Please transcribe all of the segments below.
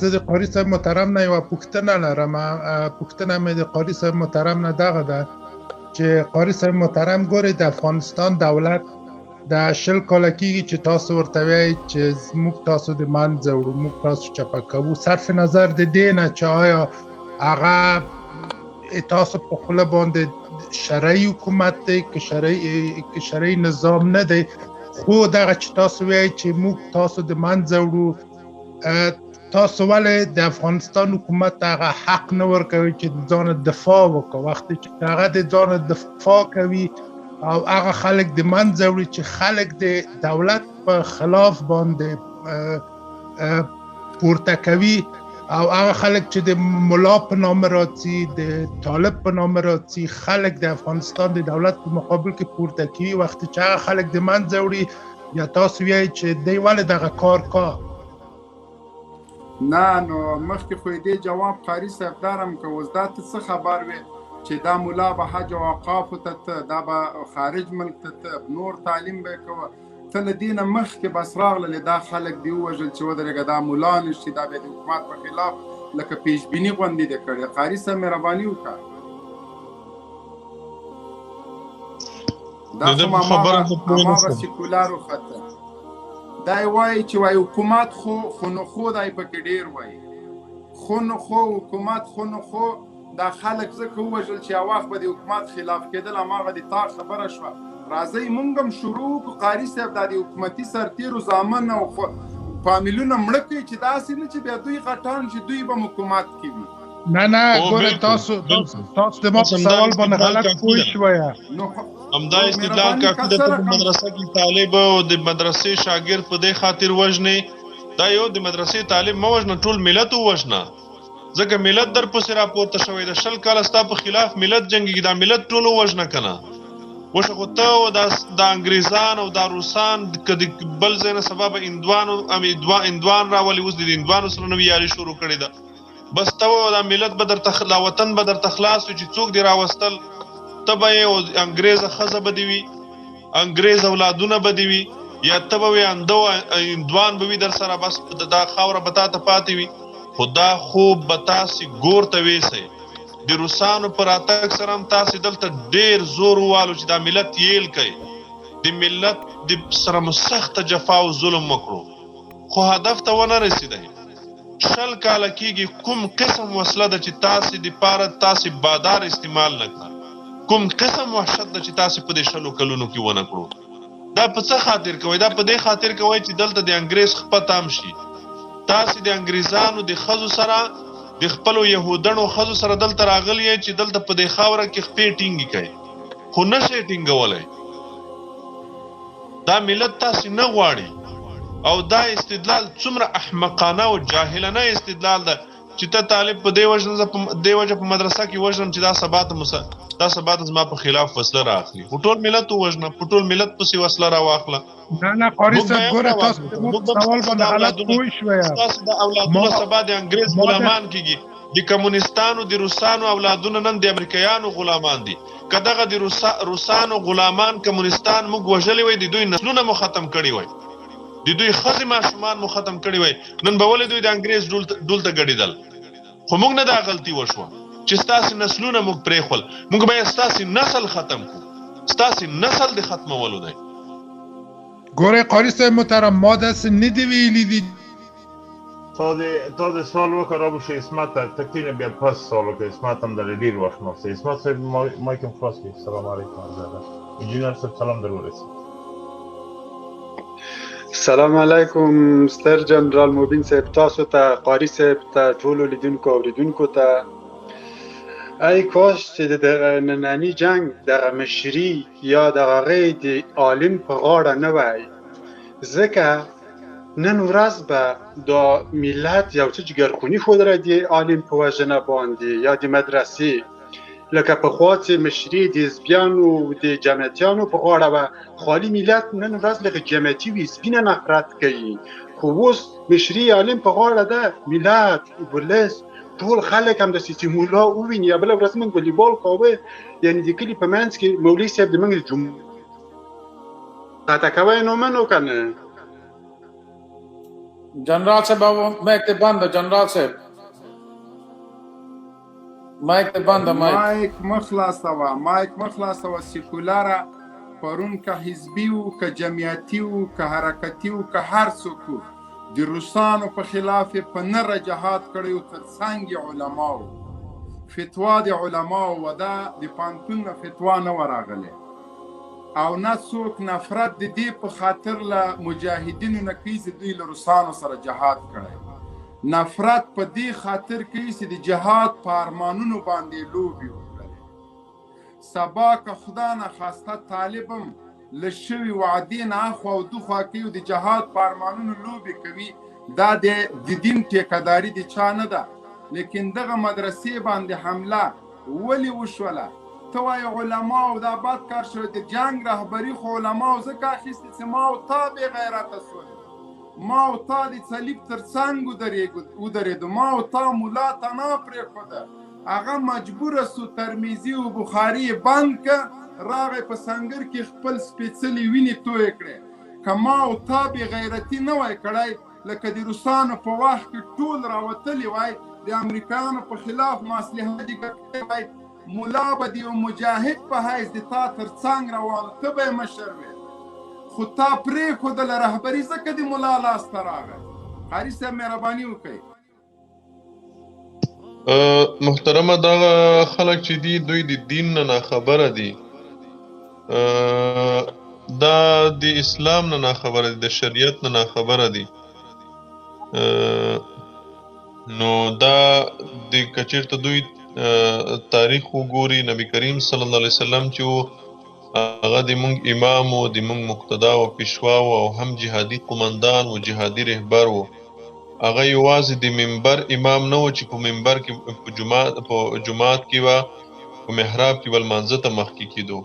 زه د قاري صاحب محترم نه یوه پوښتنه لرم. پوښتنه مې د قاري صاحب محترم نه دغه ده چې قاري صاحب محترم، ګورئ، د افغانستان دولت د 20 کاله کېږي چې تاسو ورته وایئ چې موږ تاسو د منځه وړو، موږ تاسو چپه کوو، صرف نظر د دې نه چې آیا هغه تاسو په خوله باندې شرعي حکومت دی که شرعي نظام نه دی، خو دغه چې تاسو وایئ چې موږ تاسو د منځه وړو، تاسو ولې د افغانستان حکومت ته هغه حق نه ورکوي چې د ځان دفاع وکړي؟ وخت چې هغه د ځان دفاع کوي او هغه خلک د منځه وړي چې خلک د دولت په خلاف باندې پورته کوي، او هغه خلک چې د ملا په نامه راځي، د طالب په نامه راځي، خلک د افغانستان د دولت په مقابل کې پورته کوي، وخت چې هغه خلک د منځه وړي، یا تاسو وایئ چې دی ولې دغه کار کا؟ نه، نو مخکې خو یې دې جواب قاري صاحب دارم که اوس دا ته څه خبر وې چې دا ملا به حج او اوقافو ته ته، دا به خارج ملک ته ته، نور تعلیم به یې کوه، ته له دې نه مخکې بس راغللې دا خلک دې ووژل چې ودرېږه دا ملا نشي، دا بیا د حکومت په خلاف لکه پیشبیني غوندې دې کړې. قاري صاحب مهرباني وکړه. دا د ده خو په خبره زه پوه نه هماغه شوم. سیکولار وخته. دا یې وایي چې وایي حکومت خو خو نو خو دی پکې ډېر وایي، خو نو خو حکومت خو نو خو دا خلک ځکه ووژل چې یو وخت به د حکومت خلاف کېدل، هماغه د تا خبره شوه. راځئ مونږ هم شروع وکړو قاري صاحب، دا د حکومتي سرتېرو زامن او فامیلونه مړه کړئ چې داسې نه چې بیا دوی غټان شي، دوی به حکومت کې وي. نه نه، او ګوره بالکل تاسو بالکل تاسو د ما بس په همدا سوال باندې استدلال غلط کافي پوه ده. شوی. نو همدا نو استدلال مهرباني کافي که ده. څه ته په رقم مدرسه کې طالب او د مدرسې شاګرد په دې خاطر وژنې، دا یو د مدرسې طالب مه وژنه، ټول ملت ووژنه، ځکه ملت در پسې راپورته شوی ده، 20 کاله ستا په خلاف ملت جنګېږي، دا ملت ټول ووژنه که نه وشه. خو ته او دا انګریزان او دا روسان که د بل ځای نه سبا به هندوان راولي، اوس د هندوانو سره نوې یاري شروع کړې ده. بس ته و دا ملت به درته دا وطن به درته خلاص وي چې څوک دې راوستل، ته به یې او انګریزه ښځه به دې وي، انګریز اولادونه به دې وي، یا ته به وې هندوان به وي در سره، بس دا خاوره به تا ته پاتې وي. خو دا خوب به تاسې ګور ته ویسئ. د روسانو په راتګ سره هم تاسې دلته ډېر زور ووالو چې دا ملت یېل کړئ، د ملت د سره مو سخته جفا او ظلم وکړو، خو هدف ته ونه رسېدی. 20 کاله کېږي کوم قسم وسله ده چې تاسې د پاره تاسې بادار استعمال نه کړه، کوم قسم وحشت ده چې تاسې په دې 20 کلونو کې ونه کړو؟ دا په څه خاطر کوئ؟ دا په دې خاطر کوئ چې دلته د انګریز خپه تام شي. تاسې د انګریزانو د ښځو سره، د خپلو یهودڼو ښځو سره دلته راغلي یئ چې دلته په دې خاوره کې خپې ټینګې کړئ، خو نه شئ ټینګولی. دا ملت تاسې نه غواړي. او دا استدلال څومره احمقانه او جاهلانه استدلال ده چې ته طالب په دې وجه زه په دې وجه په مدرسه کې وژنم چې دا سبا ته زما په خلاف وسله رااخلي. خو ټول ملت ووژنه، په ټول ملت پسې وسله راواخله. نه نه قاري موږ به صاحب، یې هم ګوره تاسو راواخلو. د ما موږ په به هم سوال ستاسو د باندې غلط اولادونو پوه شوی. ستاسو د ما اولادونه سبا د انګریز ما د غلامان کیږي، د کمونستانو د روسانو اولادونه نن د امریکایانو غلامان دي. که دغه د روسانو غلامان کمونستان موږ وژلي وای، د دوی نسلونه مو ختم کړي وای، د دوی ښځې ماشومان مو ختم کړي وای، نن به ولې دوی د انګریز ډول ته ګډېدل؟ خو موږ نه دا غلطي وشوه چې ستاسې نسلونه موږ پرېښول، موږ باید ستاسې نسل ختم کړو، ستاسې نسل د ختمولو دی. ګورئ قاري صاحب محترم، ما داسې نه دي ویلي دي. تا د سوال وکړه، را به شو عصمت ته، ته کښېنه بیا پس سوال وکړه. عصمت هم دلته ډېر وخت ناست دی. عصمت صاحب مایک هم خلاص کړئ. السلام علیکم عرض انجینر صاحب، سلام در ورسېد. سلام علیکم ستر جنرال مبین صاحب، تاسو ته، قاری صاحب ته، ټولو لیدونکو اوریدونکو ته. ای کاش چې د دغه ننني جنګ دغه مشري یا د هغې د عالم په غاړه نه وای، ځکه نن ورځ به دا ملت یو څه جګرخوني ښودلی د عالم په وژنه باندې یا د مدرسې، لکه پخوا چې مشري د حزبیانو د جمعیتیانو په غاړه وه. خالي ملت نن ورځ لکه جمعیتي وي، سپینه نفرت کوي، خو اوس مشري عالم په غاړه ده. ملت، ولس، ټول خلک هم داسې چې مولا وویني، یا بله ورځ موږ والیبال کاوه، یعنې د کلي په منځ کې مولوي صاحب د موږ د جومات قطع کوی نو منو که نه. جنرال صاحب مایک ته بند، جنرال صاحب مایک ته بند، مایک مایک مخلاصوه، مایک مخلاصوه. سیکولره پرون که حزبي وو، که جمعیتي وو، که حرکتي وو، که هر څوک وو، د روسانو په خلاف یې په نره جهاد کړی و، تر څنګ یې علماو، فتوا د علماو وه، دا د پوهنتون نه فتوا نه وه راغلې. او نه څوک نفرت د دې په خاطر له مجاهدینو نه کوي چې دوی له روسانو سره جهاد کړی، نفرت په دې خاطر کوي چې د جهاد په ارمانونو باندې لوبې وکړلې. سبا که خدا نه خواسته طالب هم له شوي وعدې نه اخوا او دخوا کوي او د جهاد په ارمانونو لوبې کوي، دا د دین ټیکهداري د چا نه ده. لیکن دغه مدرسې باندې حمله ولې وشوله؟ ته وایې علماو دا بد کار شوی، د جنګ رهبري خو علماو ځکه اخیستې چې ما او تا بې غیرته سولو، ما او تا د صلیب تر څنګ ودرېدو، ما او تا ملا ته نه پرېښوده، هغه مجبوره سو ترمیزي او بخاري یې بند که، راغی په سنګر کې خپل سپېڅلې وینې تویې کړې. که ما او تا بې غیرتي نه وای کړی، لکه د روسانو په وخت کې ټول راوتلي وای، د امریکایانو په خلاف مصلحه جګه کړې وای، ملا به د یو مجاهد په حیث د تا تر څنګ روان، ته به یې مشر وې، خو تا پرېښودله رهبري ځکه د ملا لاس ته راغی. قاري صاحب مهرباني وکړئ. محترمه، دغه خلک چې دي دوی د دین نه ناخبره دي، دا د اسلام نه ناخبره دي، د شریعت نه ناخبره دي. نو دا د کچیرته دوی تاریخ وګوري، نبی کریم صلی الله علیه وسلم چې هغه د مونږ امام و، د مونږ مقتدا او پیشوا و، او هم جهادي قومندان و، جهادي رهبر و. هغه یوازې د منبر امام نه و چې په منبر کې په جماعت کې به په محراب کې به لمانځه ته مخکې کېدو،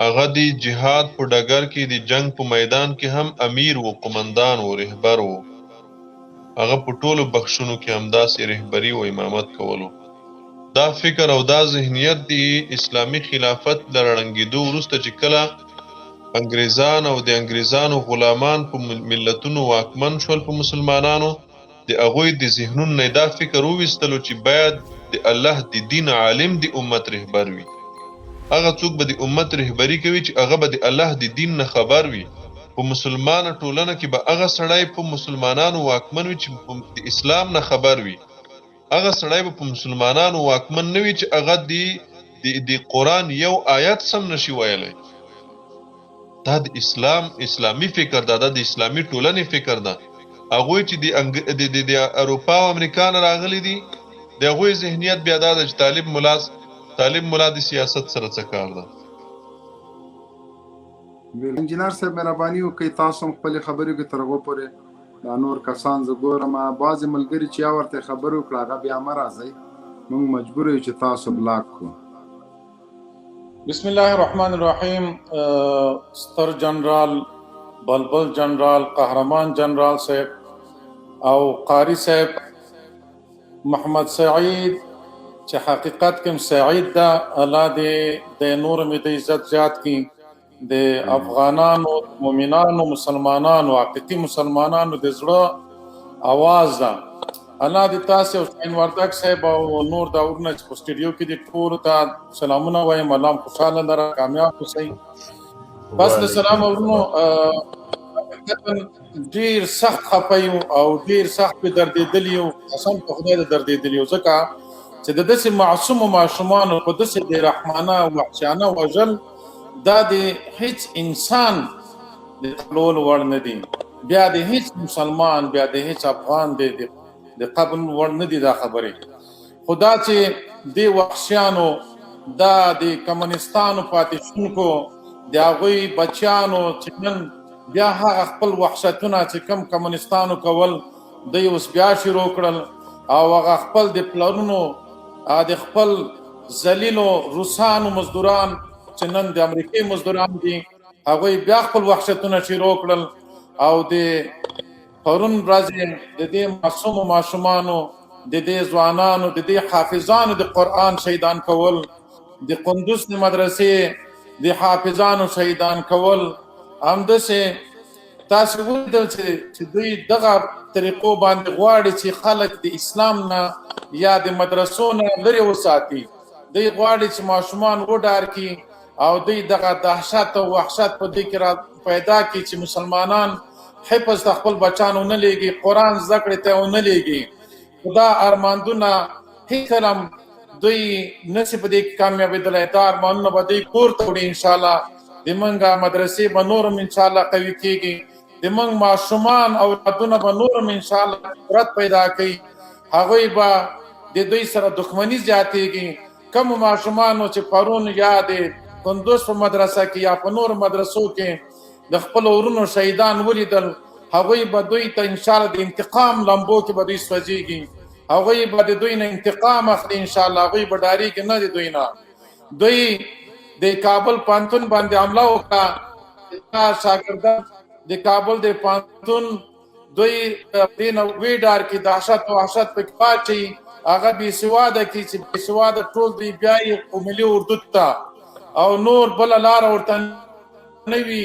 هغه د جهاد په ډګر کې د جنگ په میدان کې هم امیر و، قومندان و، رهبر و. هغه په ټولو بخشونو کې همداسې رهبري او امامت کولو. دا فکر او دا ذهنیت د اسلامي خلافت له ړنګېدو وروسته چې کله انګریزان او د انګریزانو غلامان په ملتونو واکمن شول، په مسلمانانو د هغوی د ذهنونو نه دا فکر وویستلو چې باید د الله د دین عالم د امت رهبر وي. هغه څوک به د امت رهبري کوي چې هغه به د الله د دین نه خبر وي. په مسلمانه ټولنه کې به هغه سړی په مسلمانانو واکمن وي چې د اسلام نه خبر وي. هغه سړی به په مسلمانانو واکمن نه وي چې هغه د قرآن یو آیت سم نشي ویلی. دا د اسلام اسلامي فکر ده، دا د اسلامي ټولنې فکر ده. هغوی چې د اروپا او امریکا نه راغلي دي، د هغوی ذهنیت بیا دا ده چې طالب ملا د سیاست سره څه کار ده. انجینر صاحب مهرباني وکړئ، تاسو هم خپلې خبرې وکړئ تر هغو پورې دا نور کسان زه ګورم. بعضې ملګري چې یا ورته خبرې وکړه هغه بیا مه راځئ، موږ مجبور یو چې تاسو بلاک کړو. بسم الله الرحمن الرحیم. ستر جنرال، بلبل جنرال، قهرمان جنرال صاحب او قاری صاحب محمد سعید چې حقیقت کې سعید ده، الله دې د نور مې د عزت زیات کړي. د افغانانو، مؤمنانو، مسلمانانو، حقیقي مسلمانانو د زړه اواز ده. الله دې تاسو او شاهین وردګ صاحب او نور دا ورونه چې په سټډیو کې دي ټولو ته سلامونه وایم. الله مو خوشحاله لره، کامیاب اوسئ. بس له سلام ورونو، ډیر سخت خفه یو او ډیر سخت په دردېدلی یو، قسم په خدای د دردېدلی یو، ځکه چې د داسې معصومو ماشومانو په داسې بې رحمانه او وحشیانه وژل دا د هیڅ انسان د قبلولو وړ نه دي، بیا د هیڅ مسلمان، بیا د هیڅ افغان د قبول وړ نه دي دا خبرې. خو دا چې دې وحشیانو، دا د کمونستانو پاتې شونکو، د هغوی بچیانو چې نن بیا هغه خپل وحشتونه چې کم کمونستانو کول دوی اوس بیا شروع کړل، او هغه خپل د پلرونو د خپل ذلیلو روسانو مزدوران چې نن د امریکې مزدوران دي هغوی بیا خپل وحشتونه شروع کړل. او د پرون ورځې د دې معصومو ماشومانو، د دې ځوانانو، د دې حافظانو د قرآن شهیدان کول، د قندوز د مدرسې د حافظانو شهیدان کول، همداسې تاسو ولیدل چې دوی دغه طریقو باندې غواړي چې خلک د اسلام نه یا د مدرسو نه لرې وساتي. دوی غواړي چې ماشومان وډار کړي او دوی دغه دهشت او وحشت په دوی کې را پیدا کړي چې مسلمانان حفظ ته خپل بچان ونه لیږي، قرآن زده کړې ته ونه لیږي. دا ارماندونه هیڅکله هم دوی نسی په دې کې کامیابېدلی. دا ارمانونه به دوی کور ته وړي انشاءالله. د موږ مدرسې به نور هم انشاءالله قوي کېږي، د موږ ماشومان اولادونه به نور هم انشاءالله قدرت پیدا کوي، هغوی به د دوی سره دښمني زیاتېږي. کوم ماشومانو چې پرون یا د کندوز په مدرسه کې یا په نورو مدرسو کې د خپل ورونو شهیدان ولیدل، هغوی به دوی ته انشاءالله د انتقام لمبو کې به دوی سوځېږي، هغوی به د دوی نه انتقام اخلي انشاءالله. هغوی به ډارېږي نه د دوی نه. دوی د کابل پوهنتون باندې حمله وکړه، دا شاګردان د کابل د پوهنتون دوی دې نه وی ډار کې دهشت او وحشت پکې واچوي، هغه بې سواده کړي چې بې سواده ټول دوی بیایي خو ملي اردو ته او نور بله لاره ورته نه وي.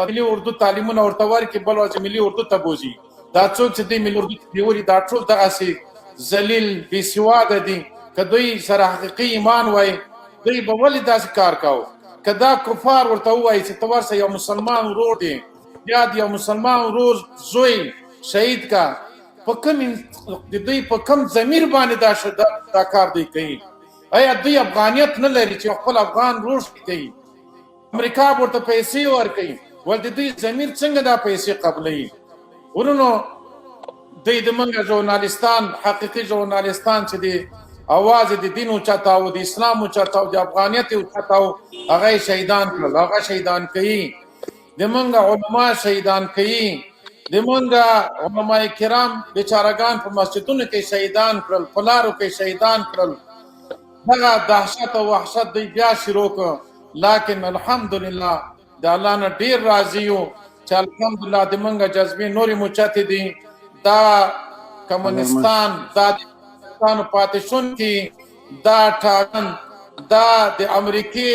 ملي اردو تعلیمونه ورته ورکړي، بل ورځ ملي اردو ته بوځي. دا څوک چې دوی ملي اردو ته بیولي دا ټول دغسې ذلیل بې سواده دي. که دوی سره حقیقي ایمان وای دوی به ولې داسې کار کاوه؟ که دا کفار ورته ووایي چې ته ورسه یو مسلمان ورور دی یا د یو مسلمان ورور زوی شهید کا، په کوم د دوی په کوم ضمیر باندې دا کار دوی کوي؟ ایا دوی افغانیت نه لري چې خپل افغان ورور شهید کوي؟ امریکا ورته پیسې ورکوي، ول د دوی ضمیر څنګه دا پیسې قبلوي؟ ورونو دوی د موږ ژورنالیستان، حقیقي ژورنالیستان چې دی اواز د دین اوچتاو، د اسلام اوچتاو، د افغانیت اوچتاو، هغه یې شهیدان کړل، هغه شهیدان کوي. د موږ علما شهیدان کوي، د موږ علما کرام بیچارهګان په مسجدونو کې شهیدان کړل، په لارو کې شهیدان کړل. دغه دهشت او وحشت دوی بیا شروع کړ. لکن الحمدلله د الله نه ډیر راضي یو چې الحمدلله د موږ جذبې نورې موچتې دي. دا کمونستان، دا د پاکستان پاتې شونکي، دا ټاګن، دا د امریکې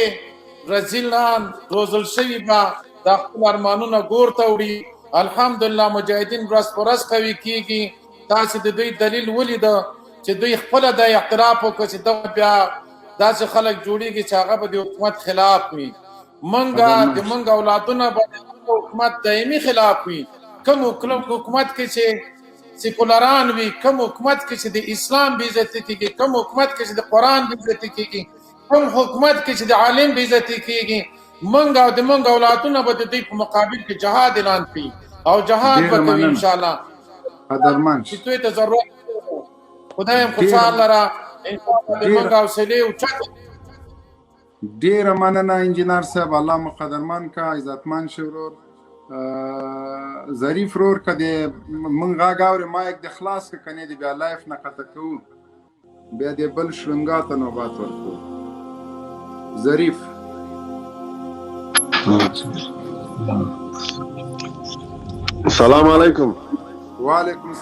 رزیلان روزل شوي به دا خپل ارمانونه ګور ته وړي. الحمدلله مجاهدین ورځ په ورځ قوي کیږي. تاسې د دوی دلیل ولید چې دوی خپله دا اعتراف وکړ چې دغه بیا داسې خلک جوړیږي چې هغه به د حکومت خلاف وي. مونږ د مونږ اولادونه به د حکومت دایمي خلاف وي. کوم حکومت کې چې سیکولران وي، کوم حکومت کې چې د اسلام بې عزتي کېږي، کوم حکومت کې چې د قرآن بې عزتي کېږي، کوم حکومت کې چې د عالم بې عزتي کېږي، مونږ او د مونږ اولادونه به د دوی په مقابل کې جهاد اعلان کړي او جهاد به کوي ان شاء الله. قدرمن چې دوی ته ضرورت خدای هم خوشحال لره ان شاء الله. د مونږ حوصلې اوچتې. ډیره مننه انجینر صاحب، الله مو قدرمن کا، عزتمن شي ورور. ظریف ورور که د مونږ غږ اورې مایک د خلاص که، کنې د بیا live نه قطع کوو، بیا د بل شړنګا ته نوبت ورکوو. ظریف. سلام علیکم. وعلیکم.